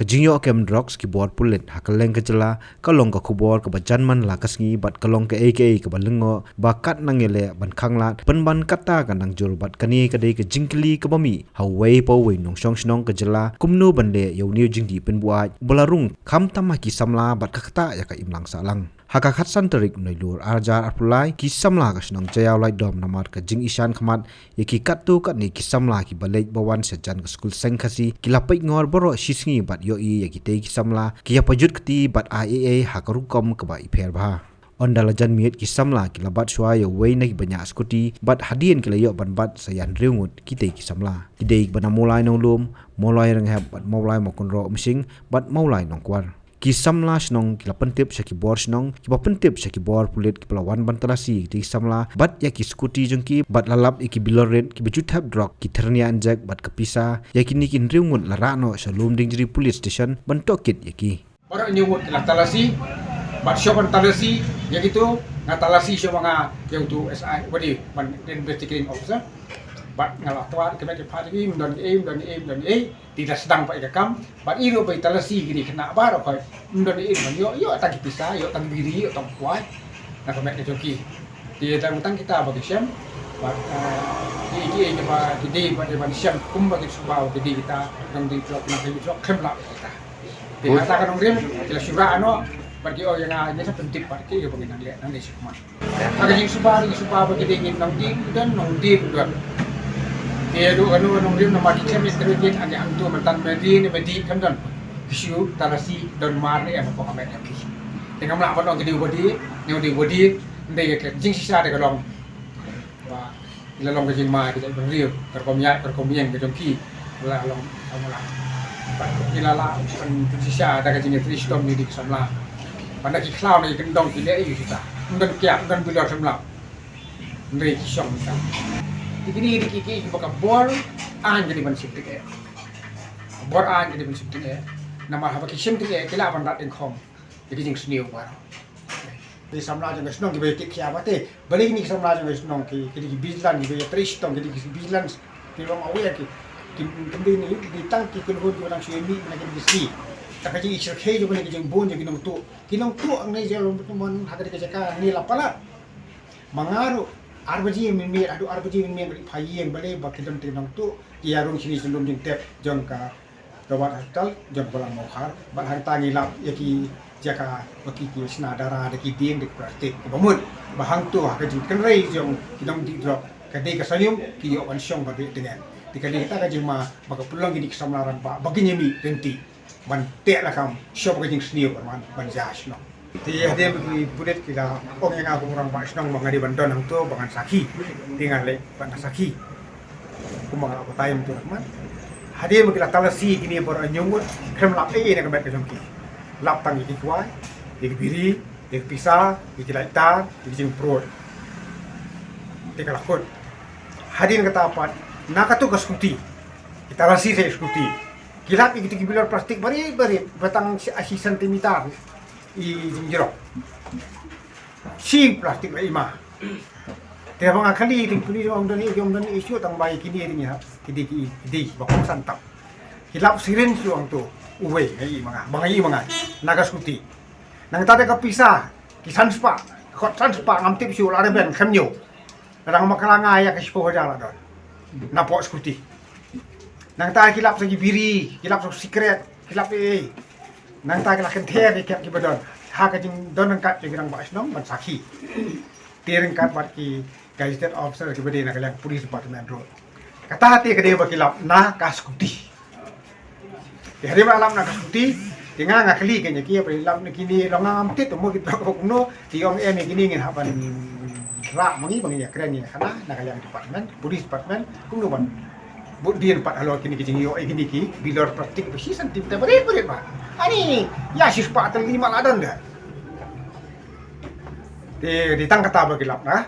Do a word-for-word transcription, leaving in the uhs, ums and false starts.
Jingïoh kem drugs ki bor pulit ha kylleng ka jylla ka long ka khubor kaba jan man la ka sngi bad ka long kaei kaei kaba lyngngoh ba kat nang ïaleh ban khanglad pynban kata ka nang jur bad kane ka dei ka jingkylli kaba mih ha uwei pa uwei nongshong shnong ka jylla kumno ban leh ïa une u jingdih pynbuaid ba la rung khamtam ha ki samla bad ka ktah ïa ka imlang sahlang. Ha ka khatsan tarik Nailur arhajar arphew lai ki samla ka shnong Jaiaw Laitdom namar ka jingishan khmat ïa ki katto katne ki samla kiba leit ba wan sha jan ka skul Seng Khasi ki la peit ngor baroh shi sngi bad ïohi ïa kitei ki samla ki ïa pajut kti bad ai ei ei ha ka rukom kaba ipher bha. Ynda la jan miet ki samla ki la bat shuwa ïa uwei na ki banyah skuti bad hadien ki la ïoh ban bat sa ïa hynriew ngut kitei ki samla. Ki dei kiba na Mawlai Nonglum, Mawlai Rynghep bad Mawlai Mawkynroh Umshing bad Mawlai Nongkwar. Ki samla shnong ki la pyntip sha ki bor shnong kiba pyntip sha ki bor pulit kiba la wan ban talasi ïa ki samla bad ïa ki skuti jong ki bad la lap ïa ki bilor rit kiba ju thep drok, ki thyrnia injek bad ka pisa. Ïa kine ki hynriew ngut la rah noh sha Lumdiengjri Police Station ban tohkit ïa ki. Baroh hynñiew ngut ki la talasi bad shuwa ban talasi ïa kito, nga talasi shuwa nga ïa uto S I, uba dei ban investigating officer. Bad nga la twad ïa ka met ka phad jong ki, ym don ei, ym don ei, ym don ei. Te la sdang pat ïa ka kam bad i ruh ba i talasi kine ki khynnah baroh khoit, ym don ei ban ïoh, ïoh tang ki pisa, ïoh tang biri, ïoh tang kwai na ka met ka jong ki. Te tang, tang kita ba ki shem bad, eh, ki, ki, ki ba ki dei ba dei ban shem kumba ki suba ba ki dei kita, dang dei jok na ki jok khlem lap ïa kita. Te kata ka nongrim ki la shu rah noh bad ki ong ïa nga, ïa nga sa pyntip bad ki ïa ba ngi nang leh nang dei shu kumne. Ha ka jingsuba, ka jingsuba ba ki dei ngin nang dih don, nang dih don. Te haduh kano ka nongrim namar ki khlem ïa trei dih, ïa hangto mynta me dih ne me dih khlem don. Ki shu talasi don mar ne em ko ka met em ki. Te ngam lah ban ong ki dei uba dih ne u dei uba dih. Ym dei, ka jingshisha te ka long ba ki la long ka jingma ki jaitbynriew, ka rukom ïaid ka rukom ïeng ka jong ki. La long ka mula. Bad ki la lah ban pynshisha da ka jingïatrei shitom ïa ki samla. Bad na ki khlaw na ki kyndong ki leh ïa kita. Ym don kiad, ym don bilor samla. Ym dei ki shong kita. Te kine ki dei ki, ki, kiba ka bor aiñ ka dei ban shim tyngeh. Bor aiñ ka dei ban shim tyngeh. Namar haba ki shim tyngeh ki lah ban rat dyngkhong ïa ki jingsniew baroh. Ki samla jong ka shnong kiba ïa tip khia ba te. Balei kine ki samla jong ka shnong ki, ki dei ki bijilan, kiba ïa trei shitom, ki dei ki bijilan. Ki long aware ki, ki, ki dei ni, ki dei tang ki kynhun kiba dang shu ïa mih na kine ki sngi. Te ka jingïasyrkhei jong kine ki jingbun jong ki nongtuh. Ki nongtuh hangne jong ka mon ha kane ka jaka hangne la palat. Ma nga ruh ar baje mynmiet, haduh ar baje mynmiet ba dei phai ïing, balei ba ki don te ki nongtuh ki ïa rung shini sha lum jingtep jong ka Robert Hospital jong ka Balang Mawkhar, bad hangta ngi lap ïa ki jaka ba ki, ki shna dara da ki dieng da ki plastik kiba mut ba hangto ha ka jingkynrei jong ki nongdih drok ka dei ka sanium ki ïoh ban shong ban rieh tngen. Te ka dei kata ka jingma ba ka pynlong kine ki samla rangbah ba kin ïa mih lynti ban teh lakam shwa ba ka jingsniew ban wan ban jia shnong. Te hadien ba ki pulit ki la ong ïa nga kum u rangbah shnong ba nga dei ban don hangto ba ngan sakhi. Te nga leit ban sakhi. Kumba nga la batai mynta man. Hadien ba ki la talasi kine baroh hynñiew ngut, khlem lap ei ei na ka met ka jong ki. Lap tang ïa ki kwai, ïa ki biri, ïa ki pisa, ïa ki lighter, ïa ki jingpyrut. Te ka la kut. Hadien kata pat na kato ka skuti. Ki talasi sa ïa skuti. Ki lap ïa kito ki bilor plastik barit barit, ba tang shi, shi centimeter i jingjrong. Shi plastik la i ma. Te ba nga kylli ïa ki pulit, ong don ei, ong don ei shuh, tang ba ïa kine ïa ki dei, ki dei ba kongsan tam. Ki lap syringe shuh, ong to uwei, nga i ma nga, ba nga i ma nga na ka skuti. Nangta da ka pisa ki san spah, khot san spah, ngam tip shuh, la rben khlem ñiew. Lada nga bakla nga ïa ka shiphew hajar la don. Na poh skuti. Nangta ki lap sa ki biri, ki lap sa sikret, ki lap ei ei. Nangta ki la kynther ïa kiba don ha ka jingdon ryngkat jong ki rangbah shnong ban sakhi. Te ryngkat bad ki gazetted officer kiba dei na ka liang police department ruh. Kata te ka dei ba ki lap na ka skuti. Te hadien ba lap na ka skuti, te nga nga kylli ïa ki, ba lap na kine, long nga ngam tip, mo ki trok kumno, ki ong em ïa kine ngin hap ban rah ma ngi, ba ngin ïa kren ïa khana na ka liang department, police department, kumno ban bud dien pat halor kine ki jingïoh ïa kine ki bilor plastik ba shi centimeter barit barit ba. Ani ïa shi spah tylli ma la don da. Te dei tang kata ba ki lap na.